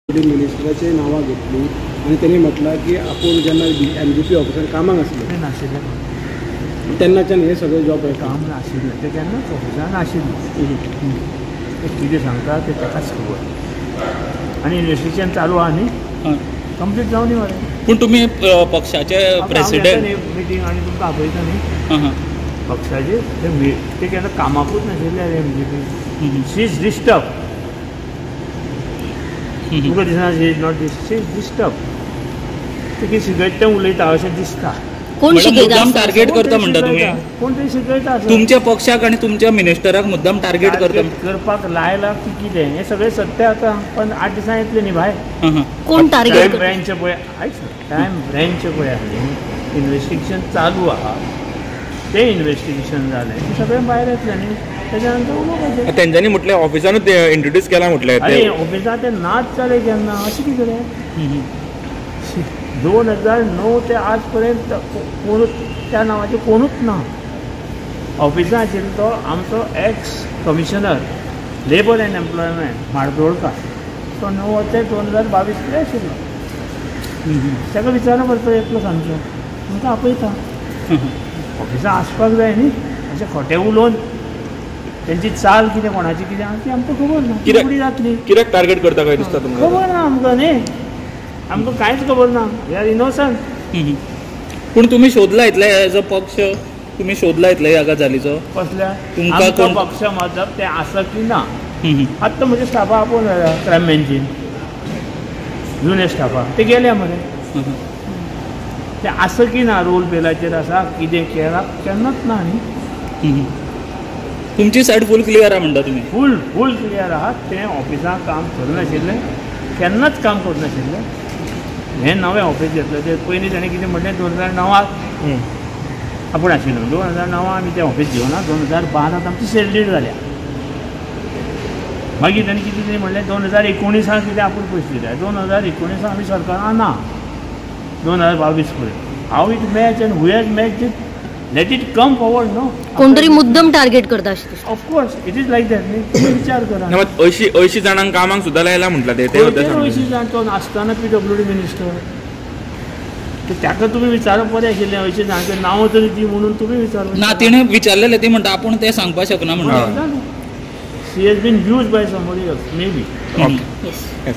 मिनिस्टराचे नांवां घेतली आनी तेणी म्हटलां की आपूण जेन्ना एमजीपी ऑफिसान कामाक आसले नाशिल्लें तेन्नाच्यान हे सगळे जॉब काम नाशिल्लें, ते केन्नाच ऑफिसान आशिल्लें. ते कितें सांगता तें ताकाच खबर. आनी इन्वेस्टिगेशन चालू आहा न्ही, कंप्लीट जावं न्ही मरे. पूण तुमी पक्षाचे प्रेसिडेंट मिटींग आनी तुमकां आपयता न्ही पक्षाचे, ते केन्ना कामाकूच नाशिल्ले एमजीपी. She is disturb. तुमकां दिसना she is not dis, she is disturb. ते कितें शिकयता तें उलयता अशें दिसता. कोण शिकयता? टार्गेट करता म्हणटा तुमी? कोण तरी शिकयता तुमच्या पक्षाक आनी तुमच्या मिनिस्टराक मुद्दाम टार्गेट करता करपाक लायला की कितें हें सगळें सत्य आतां. पण 8 दिसां येतलें न्ही भायर. कोण टार्गेट? क्रायम ब्रँच पळय, आयक, क्रायम ब्रँच पळय आहा, इन्वेस्टिगेशन चालू आहा, तें इन्वेस्टिगेशन जालें की सगळें भायर येतलें न्ही. तेच्या नंतर उलोवपाचें. तेंच्यांनी म्हटलें ऑफिसानूच इंट्रोड्यूस केला म्हटलें. अरे ऑफिसान तें नाच जालें केन्ना अशें कितें रे. 2009 ते आज पर्यंत कोणूच त्या नांवाचें कोणूच ना. ऑफिसान आशिल्लो तो आमचो ex commissioner labour and employment Mardolkar, तो 9 ते 2022 कडेन आशिल्लो. ताका विचारलो बरोबर येतलो सांजचो, तुमकां आपयता. ऑफिसान आसपाक जाय न्ही. अशें खोटें उलोवन तेंची चाल कितें कोणाची कितें आहा ती आमकां खबर ना. कितें जातली कित्याक टार्गेट करता काय दिसता तुमकां? खबर ना आमकां न्ही, आमकां कांयच खबर ना. We are innocent. पूण तुमी शोधला इतले एज अ पक्ष, तुमी शोधला इतले ह्या गजालीचो? कसल्या तुमकां पक्ष मतलब तें आसा की ना. आत्तां म्हज्या स्टाफा आपोवन व्हेला क्रायम ब्रँचीन, जुन्या स्टाफा ते गेल्या मरे. तें आसा की ना रोल बेलाचेर आसा कितें केलां केन्नाच ना न्ही. तुमची सायड फूल क्लियर आहा म्हणटा तुमी? फूल फूल क्लियर आहा. तें ऑफिसान काम करनाशिल्लें, केन्नाच काम करनाशिल्लें. हें नवें ऑफिस घेतलें तें पयलीं ताणें कितें म्हणलें 2009 आपूण आशिल्लो, 2009 आमी तें ऑफिस घेवना, 2012 आमची सेल जाल्या. मागीर ताणें कितें तरी म्हणलें 2019 कितें आपूण पयशे दिल्या. 2019 आमी सरकारान ना, 2022 पर्यंत. How it match and who has match it, let it come forward no. कोण तरी मुद्दम टार्गेट करता अशें. Of course it is like that न्ही. तुमी विचार करा. 80 जाणांक कामाक सुद्दां लायला म्हटलां ते. 80 जाण तो आसतना PWD minister, ताका तुमी विचारप बरें आशिल्लें. 80 जाणांचें नांव तरी दी म्हणून तुमी विचारप ना. तिणें विचारलेलें, ती म्हणटा आपूण तें सांगपाक शकना म्हणटा. She has been use by somebody else maybe. Okay.